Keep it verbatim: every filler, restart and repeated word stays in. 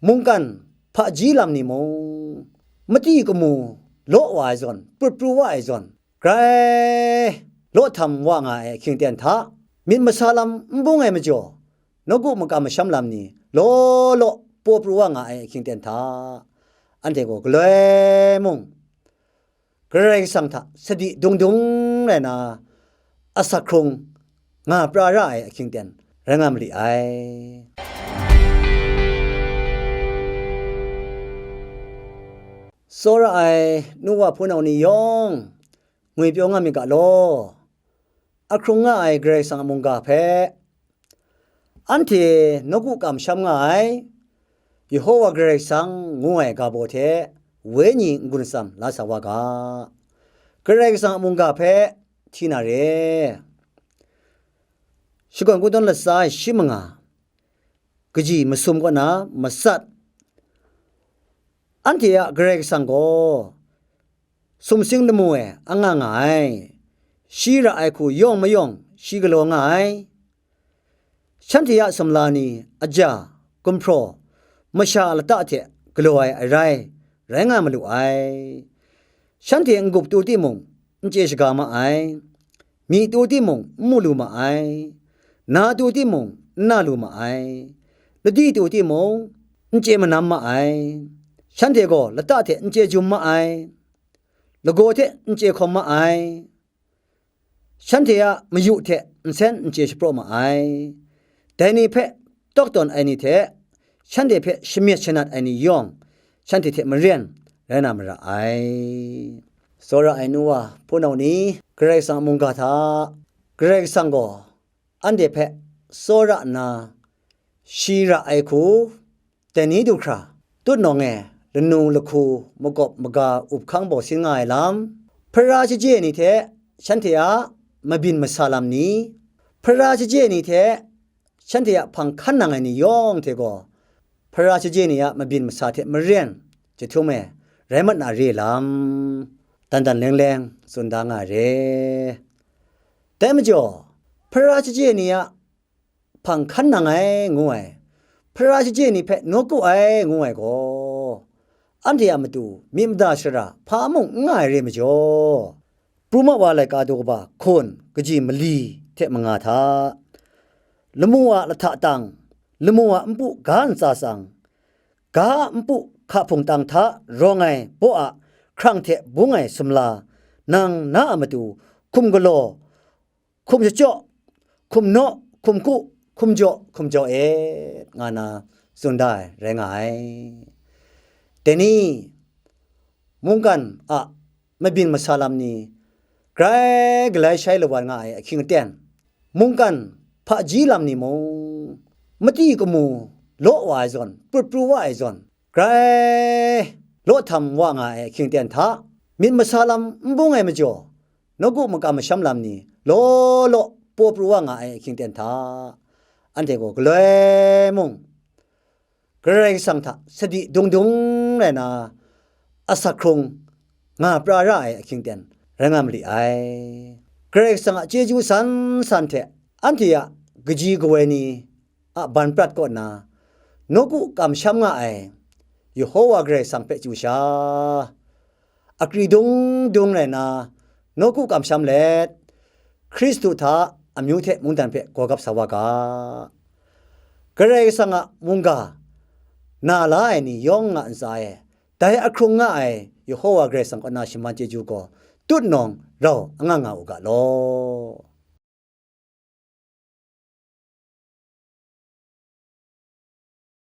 mungkan hpaji lam ni mung, mati kamu law wa ai zawn, prut pru wa ai zawn, grai law htam wa nga ai ahkying ten hta, myit masa lam n bung ai majaw, nawku makam masham lam ni law law paw pru wa nga ai ahkying ten hta, anhte gaw galoi mung, Karai Kasang hta sadi dung dung rai na, asak hkrung nga pra ra ai ahkying ten rai nga ma li ai. Tsawra ai nu wa hpunau ni yawng, ngwipyaw nga myit ga law. Ahkrung nga ai Karai Kasang a mungga hpe, anhte nawku kamsham nga ai, Yehova Karai Kasang ngu ai ga baw hte wenyi n-gun atsam la sa wa ga. Karai Kasang a mungga hpe hti na re. Shakawn kungdawn latsa ai shi manga, kaji masum kaw na matsat, anhte a Karai Kasang gaw sumsing lamu e anga nga ai, shi ra ai hku yawng mayawng shi galaw nga ai. Shanhte a sumla ni aja, gumhpraw, masha a lata hte galaw ai arai rai nga malu ai. Shanhte n-gup tu timung, n chye shaga ma ai. Myi tu timung, n mu lu ma ai. Na tu timung, n na lu ma ai. Ladi tu timung, n chye manam ma ai. Shanhte gaw lata hte n chye jum ma ai. Lagaw hte n chye hkawm ma ai. Shanhte a mayu hte nsen n chye shapraw ma ai. Dai ni hpe tawk tawn ai ni hte shanhte hpe shamyet shanat ai ni yawng, shanhte hte maren rai na mara ai. Tsawra ai nu wa hpunau ni, Karai Kasang a mungga hta, Karai Kasang gaw anhte hpe tsawra nna, shi ra ai hku, dai ni du hkra, tutnawng e lanu lahku, makawp maga, up hkang bawsin nga ai lam, hpara shaje ni hte shanhte a mabyin masa lam ni, hpara shaje ni hte shanhte a hpang hkan nang ai ni yawng hte gaw, hpara shaje ni a mabyin masa hte maren jahtum e rai mat na re lam, dan dan leng leng tsun da nga ai re. Dai majaw, hpara shaje ni a hpang hkan nang ai ngu ai, hpara shaje ni hpe nawku ai ngu ai gaw, anhte a matu myit mada shara hpa mung n nga ai re majaw, Pru ma wa laika daw kaba hkawn kaji mali hte manga hta, lamu a lahta tang, lamu a npu ga ntsa tsang, ga a npu hka hpung tang hta rawng ai baw a hkrang hte bung ai sumla, nang na a matu hkum galaw, hkum shachyaw, hkum naw, hkum ku, hkum jaw, hkum jaw et, nga na tsun da ai rai nga ai. Dai ni, mungkan a mabyin masa lam ni, grai galai shai lawan nga ai ahkying aten, mungkan hpaji lam ni mung, mati kamu law wa ai zawn, prut pru wa ai zawn, grai law htam wa nga ai ahkying aten hta, myit masa lam n bung ai majaw, nawku makam masham lam ni law law paw pru wa nga ai ahkying aten hta, anhte gaw galoi mung, Karai Kasang hta sadi dung dung rai na, asak hkrung nga pra ra ai ahkying aten rai nga ma li ai. Karai Kasang a chyeju san san hte anhte a kaji kawoi ni a ban prat kaw na, nawku kamsham nga ai Yehova Karai Kasang hpe chyu sha, akri dung dung rai na, nawku kamsham let, Hkristu hta amyu hte mungdan hpe gawgap sa wa ga. Karai Kasang a mungga na la ai ni yawng a ntsa e, dai ahkrung nga ai Yehova Karai Kasang kaw na shaman chyeju gaw tutnawng rau anga nga u ga law.